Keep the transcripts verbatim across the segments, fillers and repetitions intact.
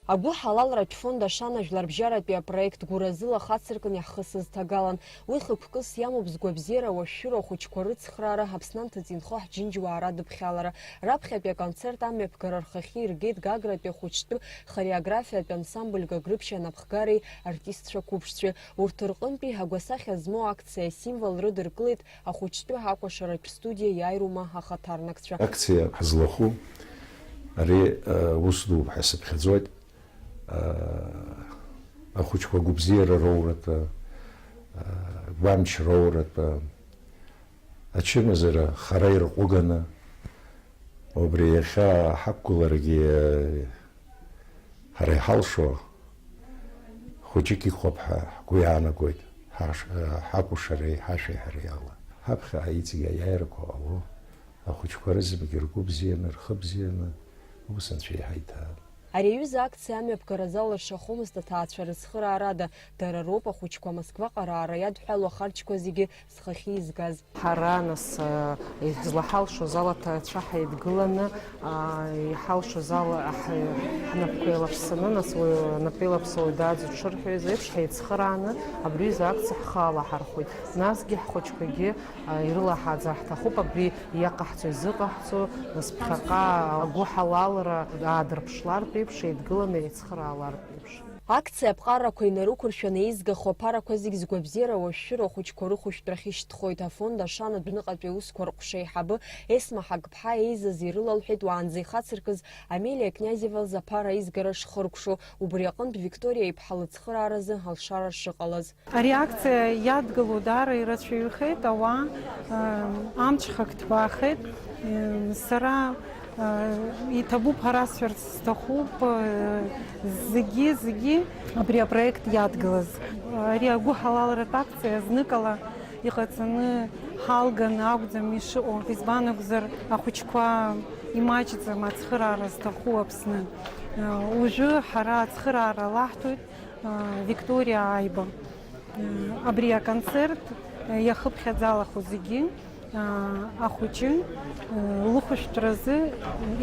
Агәыҳалалратә фонд Ашана жәларбжьаратәи апроект гәыразыла хацыркын иаҳхысыз ҭагалан. Уи хықәкыс иамоуп згәабзиара уашәшәыроу ахәыҷқәа рыцхраара, Аԥсны анҭыҵ инхо ҳџьынџьуаа радыԥхьалара. Раԥхьатәи аконцерт амҩаԥгара рхахьы иргеит Гагратәи ахәыҷтәы хореографиатә ансамбль Гагрыԥшь анапхгареи артистцәа қәыԥшцәеи. Урҭ рҟынтәи агәасахьа змоу акциа асимвол рыдыркылеит ахәыҷтәы акәашаратә студиа Иааирума ахаҭарнакцәа. Акциа ҳазлахәу ари, э, ус дууп ҳәа сыԥхьаӡоит. Э, ахәыҷқәа гәыбзиара роуратәы, э, гәамч роуратәы, ачымазара хара ирҟәыганы, убри иахьа ҳақәгыларагьы, э, ҳара иҳалшо хәыҷык иҟоуп ҳәа ҳгәы иаанагоит, ҳаш-, ҳакәашареи ҳашәаҳәареи ала. Ҳаԥхьаҟа иҵегь аиааирақәа ҟало, ахәыҷқәа рызегьы ргәы бзианы, рхы бзианы, ус Анцәа иаҳа иҭаан. Ари аҩыза акциа амҩаԥгара залыршахомызт аҭаацәа рыцхыраарада, дара роуп ахәыҷқәа Москваҟа раара иадҳәалоу ахарџьқәа зегьы зхахьы изгаз. Ҳара, нас, э, излаҳалшоз ала ҭаацәа ҳаидгыланы, а, иҳалшоз ала ҳ-, ҳнапқәа еилаԥсаны, нас уи анапы еилаԥсоу дааӡо дшырҳәоз еиԥш, ҳаицхырааны абри аҩыза акциа ҳхы алаҳархәит. Насгьы ҳхәыҷқәагьы, а, ирылаҳаӡар ҳҭахуп, абри иаҟаҳҵо, изыҟаҳҵо, нас ԥхьаҟа агәыҳалалра аадырԥшлартә еиԥш, еидгыланы еицхыраалартә еиԥш. Акциа аԥҟарақәа инарықәыршәаны еизгахо аԥарақәа зегь згәабзиара уашәшәыроу ахәыҷқәа рыхәышәтәрахь ишьҭхоит. Афонд Ашана адәныҟатәи аусқәа рҟәша аиҳабы Есма Ҳагԥҳа еизаз ирылалҳәеит уаанӡа ихацыркыз Амелиа Князева лзы аԥара аизгара шхыркәшо, убри аҟынтә Викториа иԥҳа лыцхырааразы алшара шыҟалаз. Ари акциа иадгылоу даара ирацәаҩхеит, ауаа, э, амҽхак ҭбаахеит. Э, сара, э, иҭабуп ҳәа расҳәарц сҭахуп, э, зегьы, зегьы абри апроект иадгылаз. Ари агәыҳалалратә акциа зныкала иҟаҵаны ҳалганы акәӡам ишыҟоу, избан акәзар, ахәыҷқәа имаҷӡам ацхыраара зҭаху Аԥсны. Э, уажәы ҳара ацхыраара лаҳҭоит. Викториа Ааиба. Абри аконцерт иахыԥхьаӡалахо зегьы ахәыҷы лыхәышәтәразы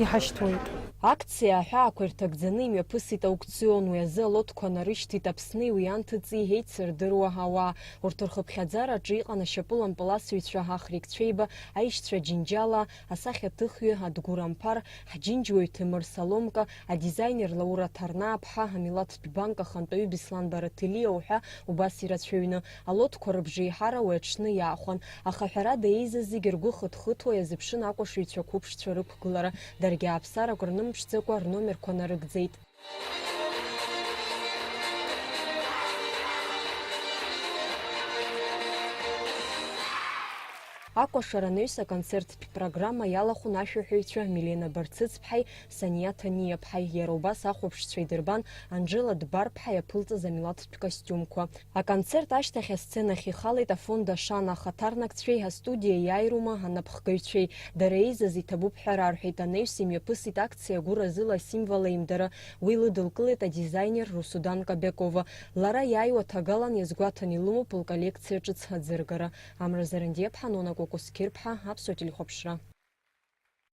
иҳашьҭуеит. Акциа аҳәаақәа ирҭагӡаны имҩаԥысит аукцион, уи азы алотқәа нарышьҭит Аԥсни уи анҭыҵи еицырдыруа ауаа. Урҭ рхыԥхьаӡараҿы иҟан ашьапылампыласыҩцәа, ахрикцәеиба, аишьцәа Џьынџьала, асахьаҭыхҩы Адгәыр Амԥар, ҳџьынџьуаҩ Ҭемыр Саломка, адизаинер Лаура Ҭарнааԥҳа, амилаҭтә банк ахантәаҩы Беслан Бараҭелиа уҳәа убас ирацәаҩны. Алотқәа рыбжеиҳара уи аҽны иаахәан, аха ҳәарада еизаз зегьы ргәы хыҭхыҭуа иазыԥшын акәашаҩцәа қәыԥшцәа рықәгылара. Даргьы ааԥсарак рнымԥшӡакәа рномерқәа нарыгӡеит. Акәашара анаҩс аконцерттә программа иалахәын ашәаҳәаҩцәа Милена Барцыцԥҳаи Саниа Ҭаниаԥҳаи, иара убас ахәаԥшцәа идырбан Анжела Дбарԥҳа иаԥылҵаз амилаҭтә костиумқәа. Аконцерт ашьҭахь асценахь ихалеит афонд Ашана ахаҭарнакцәеи астудиа Иааирума анапхгаҩцәеи. Дара еизаз иҭабуп ҳәа рарҳәеит, анаҩс имҩаԥысит акциа гәыразыла асимвол аимдара. Уи лыдылкылеит адизаинер Русудан Кобякова. Лара иааиуа ҭагалан иазгәаҭан илымоуп лколлекциа ҿыц аӡыргара. Амра Зарандиаԥҳа, Нона Кәакәасқьырԥҳа, Аԥсуа телехәаԥшра.